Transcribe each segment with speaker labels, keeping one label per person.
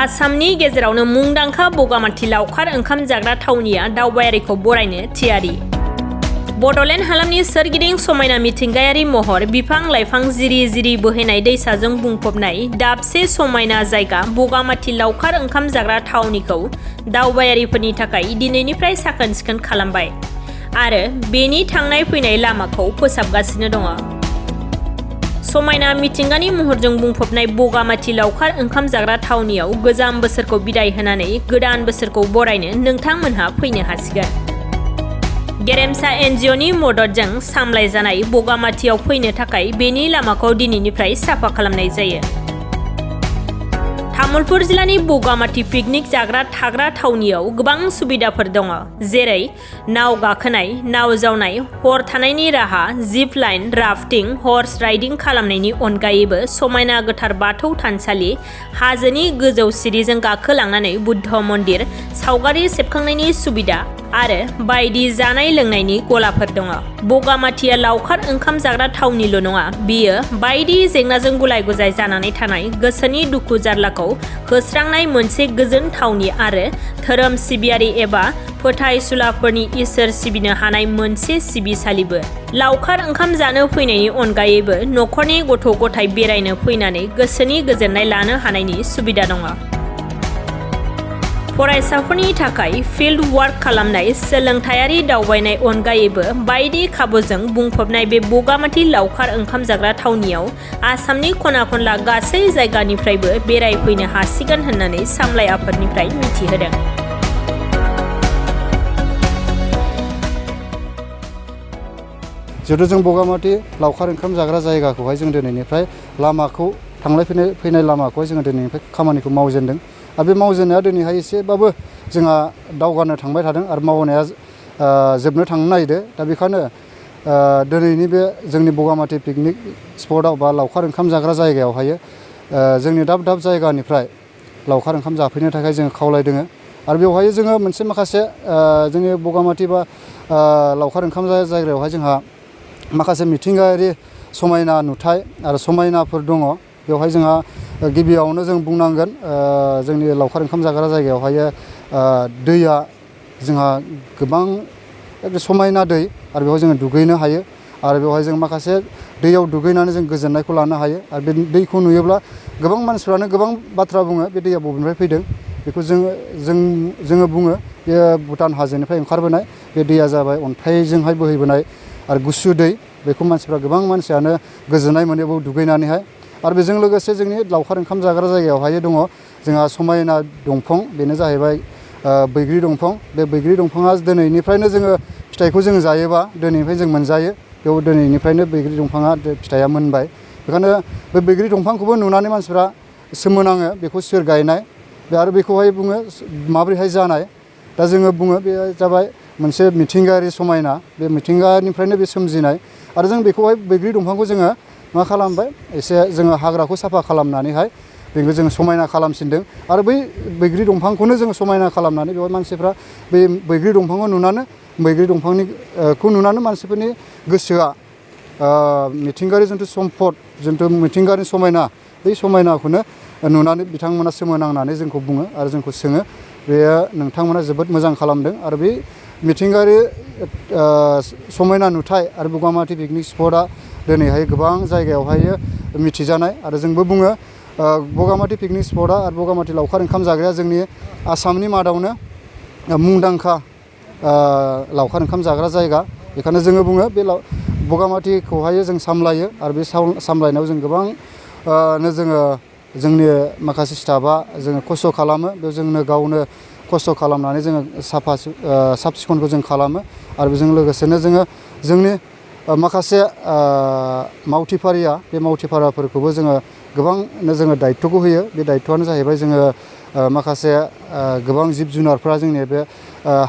Speaker 1: आसामनि गेजेरावनो मुंदांखा बगामाथि लावखार ओंखाम जाग्रा थावनिया दावबायारिखौ बरायनो थियारि। बड'लेण्ड हालामनि सोरगिदिं समायना मिथिंगायारि महर, बिफां-लाइफां जिरि-जिरि बोहैनाय दैसाजों बुंफबनाय दाबसे समायना जायगा बगामाथि लावखार ओंखाम जाग्रा थावनिखौ दावबायारिफोरनि थाखाय दिनैनिफ्राय साखोन-सिखोन खालामबाय आरो बेनि थांनाय फैनाय लामाखौ फोसाबगासिनो दङ। समायना मिथिंगानि महरजों बुंफबनाय बगामाथि लावखार ओंखाम जाग्रा थावनियाव गोजाम बोसोरखौ बिदाय होनानै गोदान बोसोरखौ बरायनो नोंथांमोनहा फैनो हासिगोन। गेरेमसा एनजिअ'नि मददजों सामलायजानाय बगामाथियाव फैनो थाखाय बेनि लामाखौ दिनैनिफ्राय साफा खालामनाय जायो। तामुलपुर जिल्लानि बगामाथि पिकनिक जाग्रा थाग्रा थावनियाव गोबां सुबिदाफोर दङ, जेरै नाव गाखोनाय, नाव जावनाय, हर थानायनि राहा, जिप लाइन, राफ्टिं, हर्स राइडिं खालामनायनि अनगायैबो समायना गोथार बाथौ थानसालि, हाजोनि गोजौ सिरिजों गाखोलांनानै बुद्ध मन्दिर, सावगारि सेबखांनायनि सुबिदा आरो बायदि जानाय लोंनायनि गलाफोर दङ। बगामाथिया लावखार ओंखाम जाग्रा थावनिल' नङा, बियो बायदि जेंनाजों गुलाय-गुजाय जानानै थानाय गोसोनि दुखु जारलाखौ होस्रांनाय मोनसे गोजोन थावनि आरो धोरोम सिबियारि एबा फोथायसुलाफोरनि इसोर सिबिनो हानाय मोनसे सिबिसालिबो। लावखार ओंखाम जानो फैनायनि अनगायैबो न'खरनि गथ'-गथाय बेरायनो फैनानै गोसोनि गोजोननाय लानो हानायनि सुबिदा दङ। फरायसाफोरनि थाखाय फिल्ड वार्क खालामनाय, सोलोंथायारि दावबायनाय अनगायैबो बायदि खाबुजों बुंफबनाय बे बगामाथि लावखार ओंखाम जाग्रा थावनियाव आसामनि खना-खनला गासै जायगानिफ्रायबो बेरायफैनो हासिगोन होननानै सामलाय आफादनिफ्राय मिथिहोदों।
Speaker 2: जिहेतु जों बगामाथि लावखार ओंखाम जाग्रा जायगाखौहाय जों दिनैनिफ्राय लामाखौ थांलाय फैनाय लामाखौहाय जोङो दिनैनिफ्राय खामानिखौ मावजेनदों आरो बे मावजेननाया दिनैहाय एसेबाबो जोंहा दावगानो थांबाय थादों आरो मावनाया जोबनो थांनो नागिरदों। दा बेखायनो दिनैनि बे जोंनि बगामाथि पिकनिक स्पटआव बा लावखार ओंखाम जाग्रा जायगायावहाय जोंनि दाब दाब जायगानिफ्राय लावखार ओंखाम जाफैनो थाखाय जोङो खावलायदों आरो बेवहाय जोङो मोनसे माखासे जोंनि बगामाथि बा लावखार ओंखाम जायगायावहाय जोंहा माखासे मिथिंगायारि समायना नुथाय आरो समायनाफोर दङ। बेवहाय जोंहा गिबियावनो जों बुंनांगोन जोंनि लावखार ओंखाम जाग्रा जायगायावहाय दैया जोंहा गोबां समायना दै आरो बेवहाय जोङो दुगैनो हायो आरो बेवहाय जों माखासे दैयाव दुगैनानै जों गोजोननायखौ लानो हायो आरो बे दैखौ नुयोब्ला गोबां मानसिफ्रानो गोबां बाथ्रा बुङो बे दैया बबेनिफ्राय फैदों। बेखौ जोङो बुङो बे भुटान हाजोनिफ्राय ओंखारबोनाय बे दैया जाबाय अन्थाइजोंहाय बोहैबोनाय आरो गुसु दै। बेखौ मानसिफ्रा गोबां मानसियानो गोजोननाय मोनो बेयाव दुगैनानैहाय। आरो बेजों लोगोसे जोंनि लावखार ओंखाम जाग्रा जायगायावहाय दङ जोंहा समायना दंफां, बेनो जाहैबाय बैग्रि दंफां। बे बैग्रि दंफाङा दिनैनिफ्रायनो जोङो फिथाइखौ जों जायोबा दिनैनिफ्राय जों मोनजायो। बेयाव दिनैनिफ्रायनो बैग्रि दंफाङा फिथाइया मोनबाय। बेखायनो बे बैग्रि दंफांखौबो नुनानै मानसिफ्रा सोमोनाङो, बेखौ सोर गायनाय आरो बेखौहाय बुङो माबोरैहाय जानाय। दा जोङो बुङो बे जाबाय मोनसे मिथिंगायारि समायना, बे मिथिंगानिफ्रायनो बे सोमजिनाय आरो जों बेखौहाय बैग्रि दंफांखौ जोङो मा खालामबाय, एसे जोङो हाग्राखौ साफा खालामनानैहाय बेखौ जोङो समायना खालामसिनदों आरो बै बैग्रि दंफांखौनो जोङो समायना खालामनानै बेवहाय मानसिफ्रा बे बैग्रि दंफांखौ नुनानै मानसिफोरनि गोसोआ मिथिंगायारि जिथु सम्पद, जिथु मिथिंगायारि समायना, बै समायनाखौनो नुनानै बिथांमोना सोमोनांनानै जोंखौ बुङो आरो जोंखौ सोङो बेयो नोंथांमोना जोबोद मोजां खालामदों। आरो बे मिथिंगायारि समायना नुथाय आरो बगामाथि पिकनिक स्पटआ दिनैहाय गोबां जायगायावहाय मिथिजानाय आरो जोंबो बुङो बगामाथि पिकनिक स्पटआ आरो बगामाथि लावखार ओंखाम जाग्राया जोंनि आसामनि मादावनो मुंदांखा लावखार ओंखाम जाग्रा जायगा। बेखायनो जोङो बुङो बे बगामाथिखौहाय जों सामलायो आरो बे सामलायनायाव जों गोबां जोङो जोंनि माखासे स्टाफआ जोङो खस्थ' खालामो। बेयाव जोंनो गावनो खस्थ' खालामनानै जोङो साब सिखोनखौ जों खालामो आरो बेजों लोगोसेनो जोङो जोंनि माखासे मावथिफारिया, बे मावथिफाराफोरखौबो जोङो गोबांनो जोङो दायित्वखौ होयो। बे दायित्वआनो जाहैबाय जोङो माखासे गोबां जिब जुनारफ्रा जोंनि बे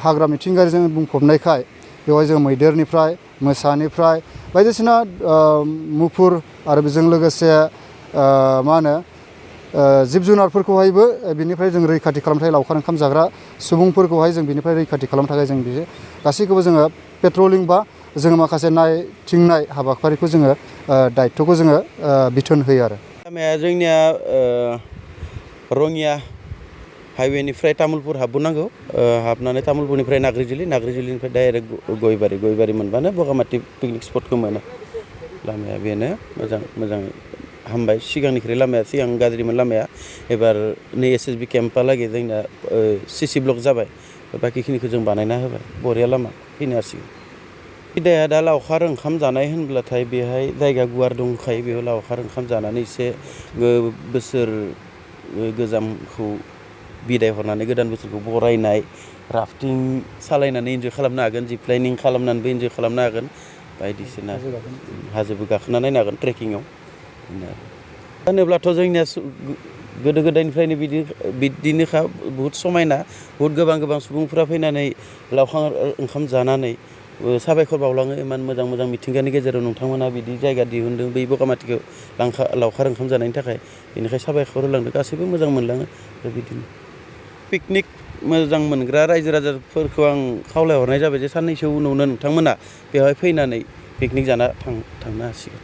Speaker 2: हाग्रा मिथिंगायारिजों बुंफबनायखाय बेवहाय जों मैदेरनिफ्राय, मोसानिफ्राय बायदिसिना मुफुर आरो बेजों लोगोसे मा होनो जिब जुनारफोरखौहायबो बिनिफ्राय जों रैखाथि खालामनो थाखाय लावखार ओंखाम जाग्रा सुबुंफोरखौहाय जों बिनिफ्राय रैखाथि खालामनो थाखाय जों बे गासैखौबो जोङो पेट्रलिं बा जोङो माखासे नायथिंनाय हाबाफारिखौ जोङो दायित्वखौ जोङो बिथोन होयो आरो।
Speaker 3: लामाया जोंनिया रङिया हाइवेनिफ्राय तामुलपुर हाबबोनांगौ हाबनानै तामुलपुरनिफ्राय नाग्रिजुलिनिफ्राय डाइरेक्ट गयबारि मोनबानो बगामाथि पिकनिक स्पटखौ मोनो लामाया बेनो मोजाङै हामबाय सिगांनिख्रुइ लामाया सिगां गाज्रिमोन लामाया एबार नै SSB केम्पहालागै जोंना CC ब्लक जाबाय बाखिखिनिखौ जों बानायना होबाय बरिया लामा फैनो हासिगोन बिदाया दा लावखार ओंखाम जानाय होनब्लाथाय बेहाय जायगा गुवार दंखायो बेयाव लावखार ओंखाम जानानै एसे बोसोर गोजामखौ बिदाय हरनानै गोदान बोसोरखौ बरायनाय राफ्टिं सालायनानै इन्जय खालामनो हागोन जिप लाइनिं खालामनानैबो इन्जय खालामनो हागोन बायदिसिना हाजोबो गाखोना नायनो हागोन ट्रेकिंआव होनोब्लाथ' जोंनिया गोदो गोदायनिफ्रायनो बिदिनोखा बुहुद समायना बुहुद गोबां सुबुंफोरा फैनानै लावखार ओंखाम जानानै साबायखर बावलाङो इमान मोजां मिथिंगानि गेजेराव नोंथांमोना बिदि जायगा दिहुनदों बै बगामाथिखौ लावखार ओंखाम जानायनि थाखाय बेनिखाय साबायखर होलांदों गासैबो मोजां मोनलाङो आरो बिदिनो पिकनिक मोजां मोनग्रा रायजो राजाफोरखौ आं खावलायहरनाय जाबाय जे साननैसो उनावनो नोंथांमोना बेवहाय फैनानै पिकनिक जाना थांनो हासिगोन